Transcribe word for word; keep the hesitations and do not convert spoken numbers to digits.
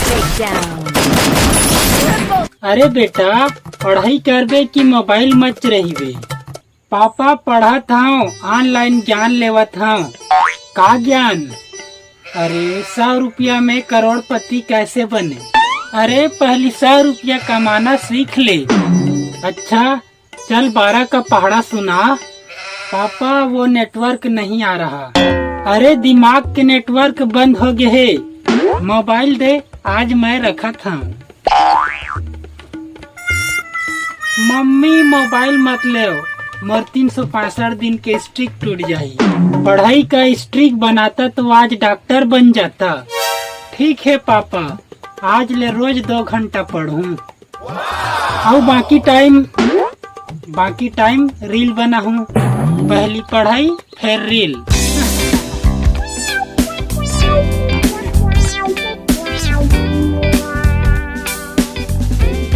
Takedown. अरे बेटा, पढ़ाई करबे कि मोबाइल मच रहिबे? पापा, पढ़त हंव, ऑनलाइन ज्ञान लेवत हंव। का ज्ञान? अरे, सौ रुपया में करोड़पति कैसे बने? अरे, पहली सौ रुपया कमाना सीख ले। अच्छा, चल बारह का पहाड़ा सुना। पापा, वो नेटवर्क नहीं आ रहा। अरे, दिमाग के नेटवर्क बंद हो गए हे। मोबाइल दे, आज मैं रखत हंव। मम्मी, मोबाइल मत लेव, मोर तीन सौ पैंसठ दिन के स्ट्रिक टूट जाही। पढ़ाई का स्ट्रिक बनाता तो आज डॉक्टर बन जाता। ठीक है पापा, आज ले रोज दो घंटा पढ़ूं। अउ बाकी टाइम, बाकी टाइम रील बनाहूं। पहली पढ़ाई, फिर रील।